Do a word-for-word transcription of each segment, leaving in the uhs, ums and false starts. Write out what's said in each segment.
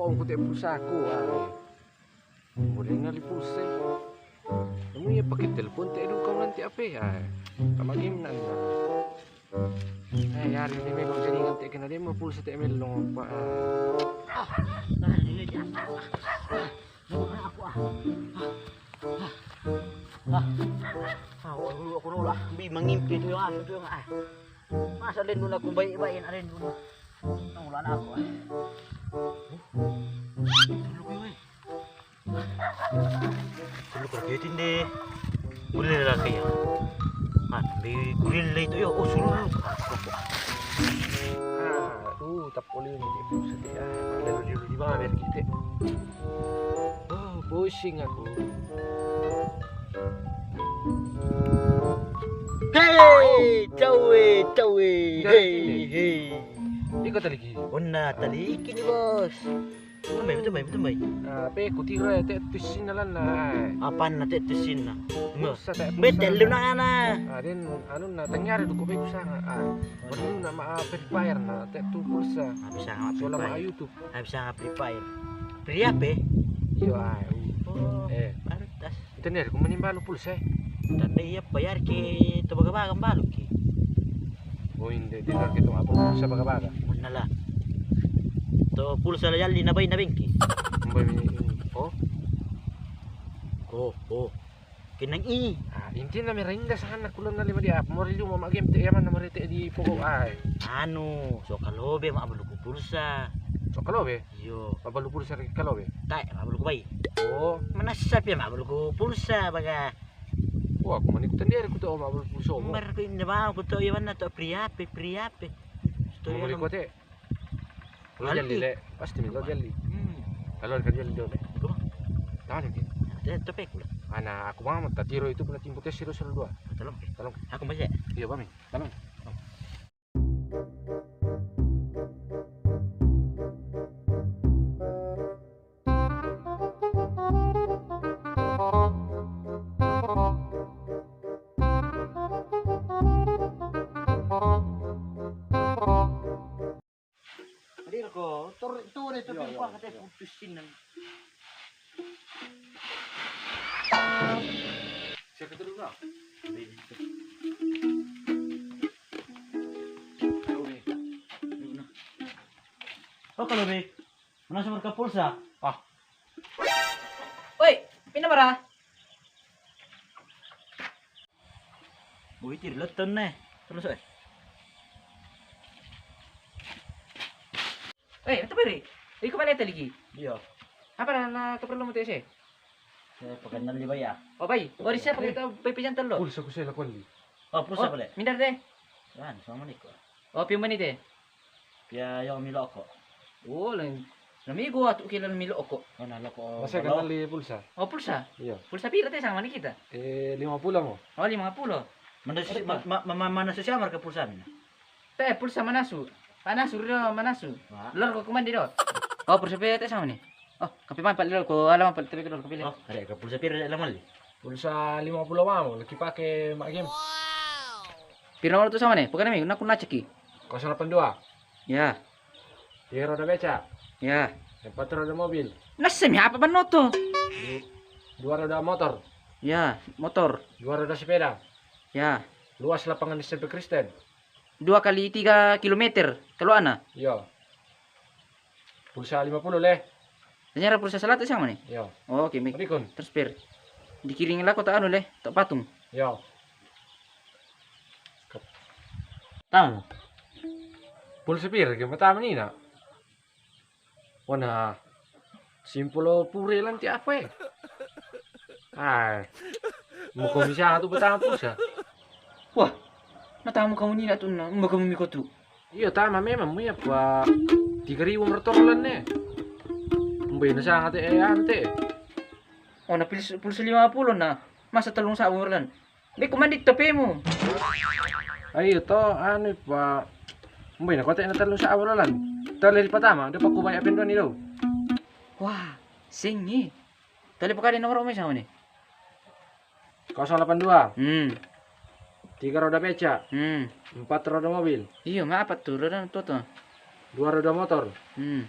Ko te pulsa ko, ah. Boleh nali pulsa. Kamu ya pakai telepon te du kau nanti apa ya? Sama game nan. Eh, ya, hari ini memang jadi nanti kena demo pulsa te melong apa. Ah. Ah, ini dia. Ah, ah, ah. Aku, ah. Ah, ah, ah. Ah, aku, aku nolak. Bi mangimpi tu ya, tu ya, ah. Masa alen dulu aku baik-baik, alen dulu. Nolak aku, ah. Dulu, weh. Sulu kerja tinde. Boleh lah kaya. Man, di kulit lah itu ya. Oh, sulu. Ah, aduh, tak boleh ni. Sedih ah. Lalu dulu di mana biar kita. Oh, pusing aku. Hei, cawe, cawe. Dari Hei, sini. Hei. Ikut lagi. Onna, tali kini, bos. Betul baik, betul baik, betul baik. Ah, pe ku tiro ya, te tusin lan na. Apaan na te tusin na? Pulsa, te pulsa. Betul lu na ana. Ah, den anu na tengah ada duku pe ku sanga. Ah, mana lu nama Free Fire na te tu pulsa. Habis sama Free Fire. Soalnya ma YouTube. Habis sama Free Fire. Free apa? Iyo, ah. Oh, eh. Pantas. Ita ni, aku mani balu pulsa, eh. Tanda iya bayar ke to baga-baga balu ke. Oh, inde, di luar ke to apa pulsa baga-baga. Mana lah. To pulsa la yalli na bai na bengke. Mbai mi, oh. Oh, oh. Kenang i. Ah, inti na mera inda sana kulon na lima dia. Mori lu mama game te yaman na mori te di pokok ai. Anu, so kalobe ma balu ku pulsa. So kalobe? Iyo. Ma balu pulsa ke kalobe. Tai, ma balu ku bai. Oh. Manasa pia ma balu ku pulsa baga. Wah, aku mani ku tendere ku to ma balu pulsa. Mar ku inda mau ku to iya mana to priape, priape. Mau beli kote. Lo jalli le, pasti mi lo jalli. Hmm. Kalau ka jalli dole. Kuma? Tahu ni. Dia topek pula. Ana aku mau tak tiro itu pula timpu tes siro siro dua. Tolong. Tolong. Aku baca. Iya, pami. Tolong. Hadir ko, tur, tur itu. Iya, pingkuah iya, kata iya. Putusin nang. Saya ketemu kau. Oh, kalau be. Mana sumber ke pulsa? Ah. Woi, pina bara? Woi, tir, leton ne. Terus, eh. Eh, itu beri. Iko balik lagi. Iya. Apa na, na keperluan mu tu, eh? Saya pakai nali, Bay, ya. Oh, Bay. Oh, di siapa kita, Bay, pinjam telur? Pulsa ku saya lakukan li. Oh, pulsa balik. Mindar deh. Kan, sama ni ko. Oh, piu mani te? Pia yo milo ko. Oh, lain. Nami gua tu kila milo ko. Mana lo ko? Masa kenal di pulsa? Oh, pulsa? Iya. Pulsa pira te sama ni kita? Eh, lima puluh mo. Oh, lima puluh. Mana susi, ma-, ma-, ma-, mana susi amar ke pulsa mina? Te, pulsa manasu. Manasu, ro, manasu. Wah. Lor ko kumandi do. Oh, pulsa pira te sama ni? Oh, kape mampal lor ko, ala mampal tapi ko lor kape lor. Oh, ada ke pulsa pira ada mampal? Pulsa lima puluh mau, lagi pakai mak game. Pira nomor tu sama ni? Bukan mi, nak ku naceki. Kosong delapan dua. Ya. Tiga roda beca. Ya. Empat roda mobil. Nasem ya apa banoto? Du-, dua roda motor. Ya, motor. Dua roda sepeda. Ya. Luas lapangan S M P Kristen. Dua kali tiga kilometer kalau ana. Iya. Pulsa lima puluh le. Tanya pulsa salatu sama ni? Iya. Oh, oke, mik. Rikun. Terus pir. Dikiring lako tak anu le, tak patung. Iya. Tahu. Pulsa pir ke pertama ni nak. Wana, simpulo pure lanti apa, eh? Ai, mau komisi tu pertama pulsa. Wah, na tamu kamu ni nak tu na, mau kamu miko tu. Iya, tama memang mu ya pa tiga ribu mertor lan ne. Mbe na sangat eh ante. Oh, na pulsa, pulsa lima puluh na. Masa telung sabu lan. Be kumandi topemu. Ayo to, anu pa. Mbe na kote na telung sabu lan. Tali pertama, ada paku banyak pendon itu. Wah, singi. Tali pakade nomor omi sama ni. Kosong delapan dua. Hmm. Tiga roda beca. Hmm. Empat roda mobil. Iya, ma apa tu roda tu tu? Dua roda motor. Hmm.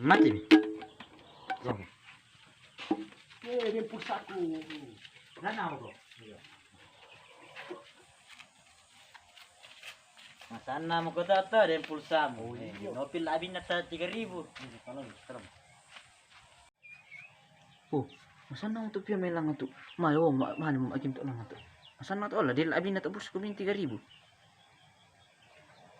Mati mi. Sama. Eh, dia pulsaku. Dana ko. Masanna mo ko to, to, den pulsamu. Oh, eh, iya. Nopil abinna ta tiga ribu. Iya, kalau sekarang. Oh, masanna untuk pia melang tu. Mai, oh, ma, mani mo akim to lang tu. Masanna to lah, dia abinna to bus ko bin tiga ribu.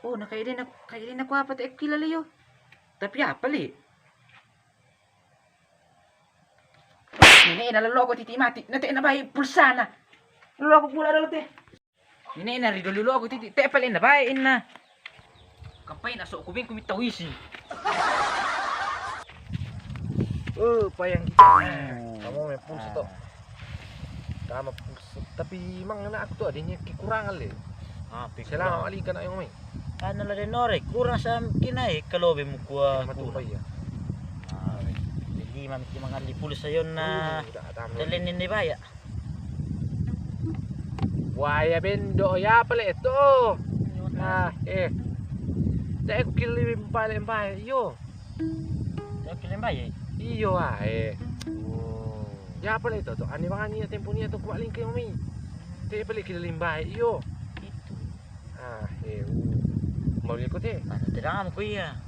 Oh, na kayak dia na, kayak dia na ko apa te kila le yo. Tapi apa le? Ini na lalo ko titi mati. Na te na bai pulsana. Lalo ko pula dulu te. Ini na ri dulu lo ko titi. Te pale na bai inna. Kapai na so ko bin ko mitawisi. Oh, payang kita. Kamu main pulsa to. Tama pulsa. Tapi mang na aku to adanya kekurangan le. Ah, selama ali kana yang mai. Ana la denore kurang sam kinai kalobe mukua. Matu kurang. Iya. Ah, jadi mam ki mangalli pulsa yonna. Telen ni baya. Waya bendo ya pale to. Ah, eh. Te kili pale mbai yo. Te kili mbai. Iyo ae. Oh. Ya pale to to ani bangani ya tempo ni to kuat lingke mi. Te pale kili mbai yo. Itu. Ah, eh. Mau ko te. Mana terang ko iya.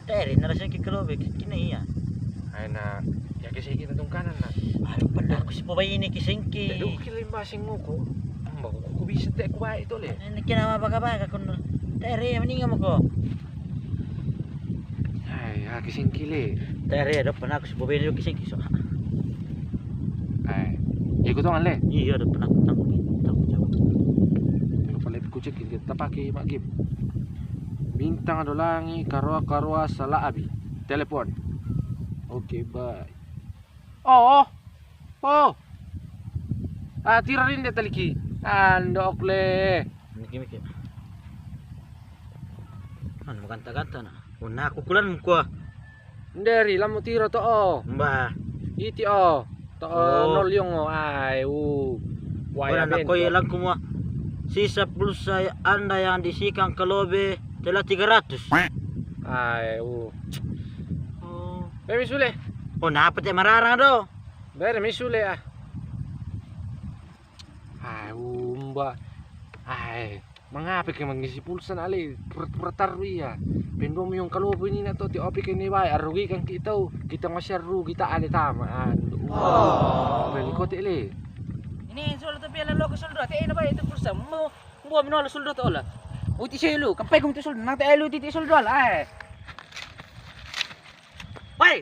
Tere na rasa ki kalobe ki kina iya. Ai na ya ke seki na tungkanan na. Ai pernah aku sipo bayi ni ki sengki. Dulu ki limba sing nguku. Mbak kuku bisa te ku baik to le. Ini kina ma baka-baka kono. Tere ya mending mo ko. Ai ya ki sengki le. Tere do pernah aku sipo bayi ni ki sengki so. Ai. Ya ku tongan le. Iya do pernah aku tanggung tanggung jawab. Kalau pale ku cek kita pakai mak game. Bintang dolangi karoa-karoa sala abi. Telepon. Oke, bye. Oh, oh. Ah, tira rinde taliki. Ando okle. Miki miki. Anu ganta-ganta na. Una aku kulan mukua. Nderi lamu tiro to o. Mbah. Iti o. To o. Oh. Nol yong o. Ai u. Waya bento. Koi langku mua. Sisa pulsa Anda yang diisikan ke lobe telah tiga ratus. Ai u. Oh. Bere mi sule. Oh, napa te mararang do? Bere mi sule ah. Ai u mba. Ai. Mangapa ke mangisi pulsa na ale pura-pura taru iya. Pendom yang kalau ini na to ti opi ke ni bai arugi kan kita kita masih rugi ta ale tama. Aduh. Oh. Beli kote le. Ini solo tapi ala loko solo te na bai itu pulsa mo mo mino solo to la. Uti selu kapai kum tu solo na te lu ti solo la ai. Bai.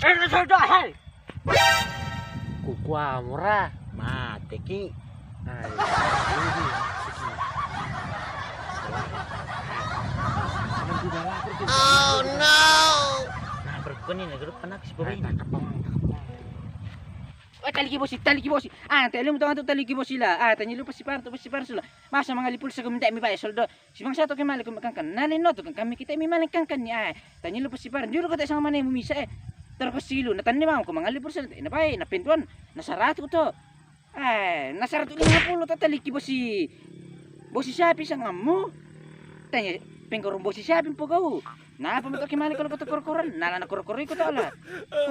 Eh, solo hai. Kukua mura. Mate ki. Ai, ini mate ki. Salah. Ini juga lapar ki. Oh no. Nah, berkoni na grup anak si Bobi. Ai, tangkap bang, tangkap bang. Oi, taliki bosi, taliki bosi. Ah, talimu tangan tu taliki bosi la. Ah, tanyi lupa si par tu si par sula. Masa mangali pulsa ko minta mi bai soldo. Si bangsa to ke malik ko kangkan. Nani no to kami kita mi malik kangkan ni ai. Tanyi lupa si par. Juru ko te sang mane mu misa eh. Tor ko silu na tanni mau ko mangali pulsa na bai na pentuan na saratu to. Ai, na saratu lima puluh to taliki bosi. Bosi sapi sang amu. Tanya pengkorong bosi sapi po kau. Napa mo to ki malik kalau ko to koro-koron. Nala na koro-koro iko to la.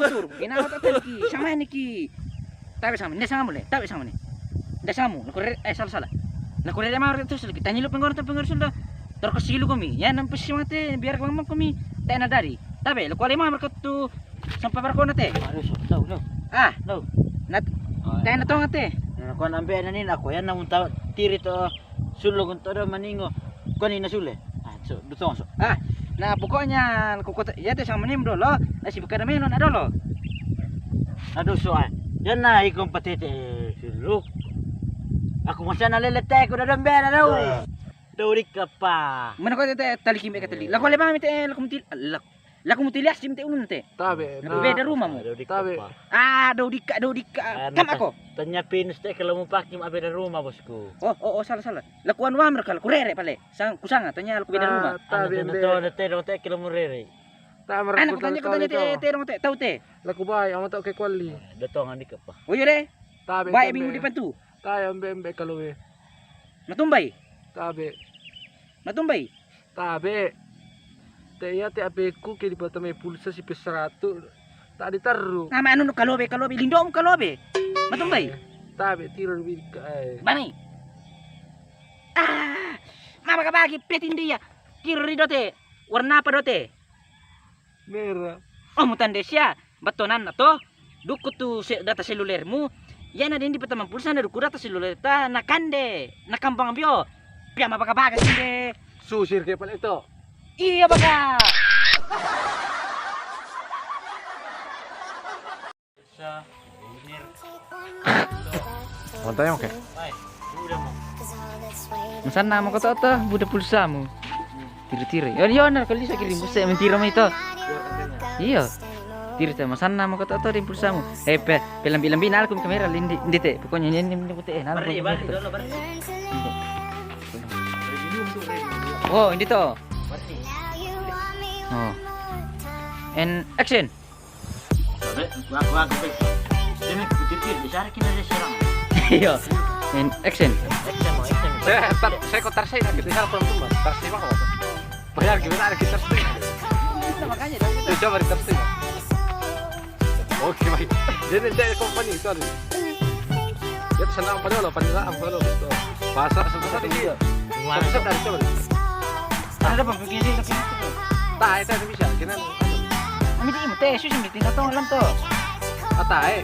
Utur, ginawa to taliki. Sama ni ki. Tabe sama, nda sama le, tabe sama ni. Nda sama, lo kore eh salah salah. Lo kore ma ore to sulu, kita nyilu penggor to penggor sulu. Tor ko silu komi, ya nampu si mate biar ko mamang komi. Tena dari. Tabe lo kore ma mereka tu sampai berkona te. Aduh, so tau lo. Ah, lo. Nat. Tena tong te. Na ko nambe na ni na ko ya namun tau tiri to. Sulu gunto do maningo. Koni na sule. Ah, so, dutong so. Ah, na pokoknya ko kota ya te sama ni dolo. Na si bukana meno na dolo. Aduh so ah. Ya na ikon patete sulu. Aku masana lele te ko dadam bera do. Dori kapa. Mana ko te taliki me ka tali. La ko le ba mi te la ko mutil. La Laku mutilias sim te ulun te. Tabe. Laku beda rumah mu. Tabe. Ah, do dika, do dika. Kam ako. Tanya pinus te kalau mau pakai mau beda rumah, bosku. Oh, oh, oh, salah, salah. Laku anu amr kalau kurere pale. Sang kusanga tanya laku beda rumah. Tabe. Anu te, te, te, kalau mau rere. Tabe. Anu kutanya, kutanya te, te, dong te, tahu te. Laku bai, ama tau ke kuali. Datang andi kepa. Oh, iya deh. Tabe. Bai minggu depan tu. Tabe, ambe, ambe kalau we. Matumbai. Tabe. Matumbai. Tabe. Te iya te apeku ke di pertama pulsa si pe seratus. Tak ditaruh. Nama anu kalobe, kalobe, lindom kalobe. Matumbai. Tabe tiro di bika, eh. Bani. Ah, mama kabagi petin dia. Tiro di dote. Warna apa dote? Merah. Oh, mutan desia. Batonan to. Duku tu se-, data selulermu. Ya na dendi pertama pulsa na duku data seluler ta na kande. Na kambang bio. Pia ma baka-baka sinde. Susir ke pale to. Iya baka. Sa, ini. Mau tanya oke. Hai, udah mau. Masanna mo koto to, buda pulsamu. Tiri-tiri. Yo, yo, nar kali sa kirim busa mentira mo ito. Iyo. Tiri te masanna mo koto to di pulsamu. Eh, pe, pelambi-lambi nalkum kamera lindi, ndi te. Pokoknya ini, ini, ini, eh, nalkum kamera. Oh, ini to. Oh. And action. Iyo. And action. Saya, saya kok tarsai lagi, tinggal kalau tuh, Mas. Tarsai mah, Mas. Bayar gimana ada kita tarsai? Makanya, coba di tarsai. Oke, baik. Jadi, dia company itu ada. Ya, pesan apa dulu? Apa dulu? Bahasa, bahasa Indonesia. Bahasa dari coba. Ada apa begini, begini? Tak, itu bisa. Gimana? Ami di imte, susi mi tina tong lam to. Atae.